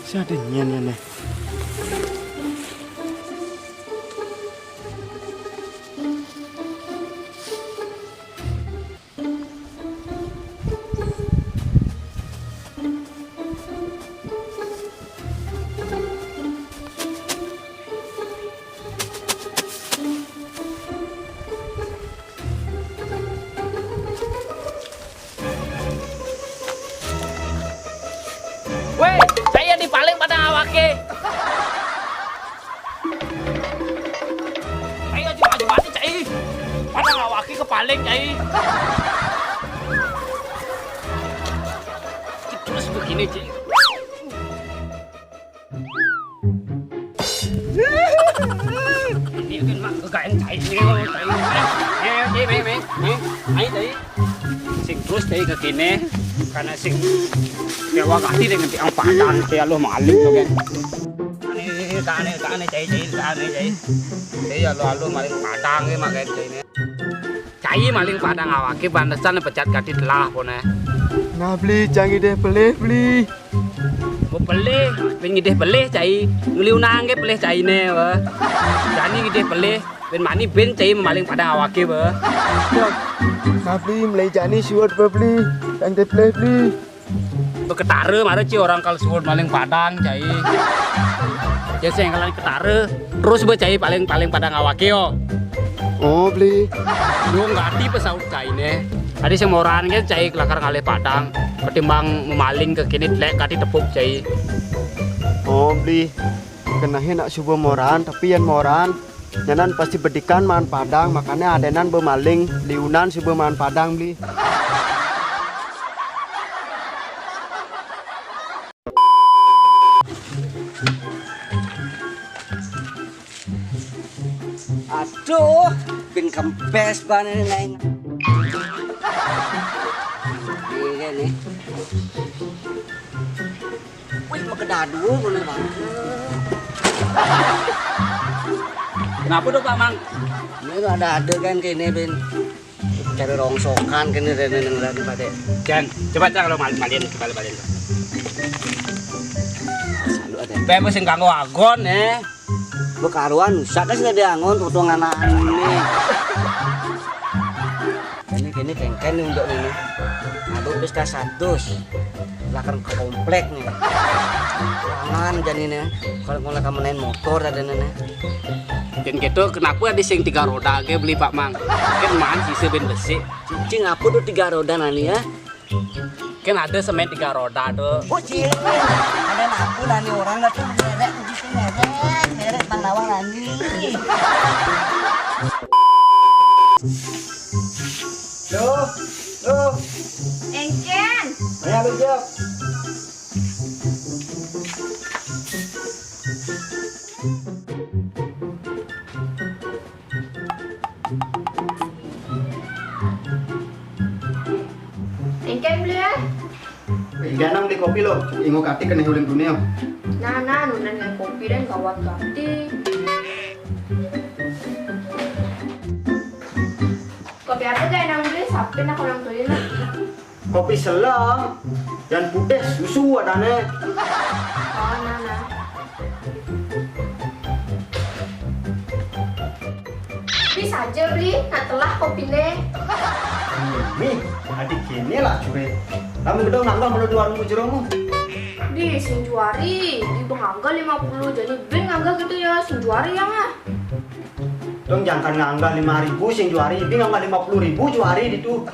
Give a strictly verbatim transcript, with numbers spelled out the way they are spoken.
Sing ada nian ya, nih. Wéh, saya di paling pada awake. Ayo, maju mati, cai. Pada awake ke paling, cai. Terus begini, cai. Ini kan mak kegaen cai, cai. Eh, eh, eh, eh, eh, ayo, cai. Sing terus cai ke kene, karena sing dewa gati dengan tiang padang, cai, aloh maling to, kan. Tane, tane, tane, cai, cai, tane, cai. Cai, aloh, aloh maling padang, ya, mak, kan, cai, ini. Cai maling padang awake pantesan pecat gati telah pone. Nah, Bli, cang ngidih pelih, Bli. Mau pelih, ben ngidih pelih cai. Ngliunang ke pelih caine, wah. Jani ngidih pelih, ben mani ben cai maling padang awake, wah. Nah, Bli, melih jani suud, Bli. Cang ngidih pelih, Bli. Beketara mara ci orang kal suud maling padang, cai. Ya sing kalan ketara. Terus be cai paling, paling padang awake yo. Oh, Bli. Lu ngerti pesaut caine. Adi sing moran ke cai kelakar ngalih padang ketimbang memaling ke kene telek kati tepuk cai. Oh, Bli. Kenahe nak suba moran, tapi yan moran nyanan pasti bedikan maan padang, makane adenan bemaling, liunan suba maan padang, Bli. Aduh, bin kempes bane neng. Iya nih. Wih, mau kedadu, boleh banget. Kenapa tuh, Pak Mang? Ini ada adegan kayak ini, Bin. Cari rongsokan kene rene nang rene pade. Jan, coba cak kalau mal-, malin, kita malin. Salu ada. Be, sing kanggo agon, eh. Bekaruan, saka sing ada angon, potongan ini. Ini, ini kengken nih untuk ini. Aduh, pesta satus. Lakar ke komplek nih. Jangan jani nih. Kalau mulai kamu main motor ada nih. Dan gitu, kenapa ada sing tiga roda ke beli Pak Mang? Kan man sisa ben besi. Cing, apa tuh tiga roda nani ya? Kan ada semen tiga roda tuh. Oh, cing. Ada aku nani orang dah tuh merek, tuh sing merek, merek Bang Nawang nani. Lo, lo. Engken. Ayo lu jawab. Engken beli ya? Engken nang beli kopi lo, ingo kati kene uling dunia. Nah, nah, nunan ngan kopi dan gawat gati. Kopi apa gak enang beli? Sapin aku nang beli lah. Kopi selem dan putih susu adane. Oh, nah, nah. Bisa aja beli, nah telah kopine. Nih, adik kene lah cure. Kamu gedong nangkal mulu di warung jeromu. Di sing juari, di bengangga lima puluh, jadi ben ngangga gitu ya, sing juari ya mah. Dong, jangan ngangga lima ribu sing juari, ini ngangga lima puluh ribu juari ditu.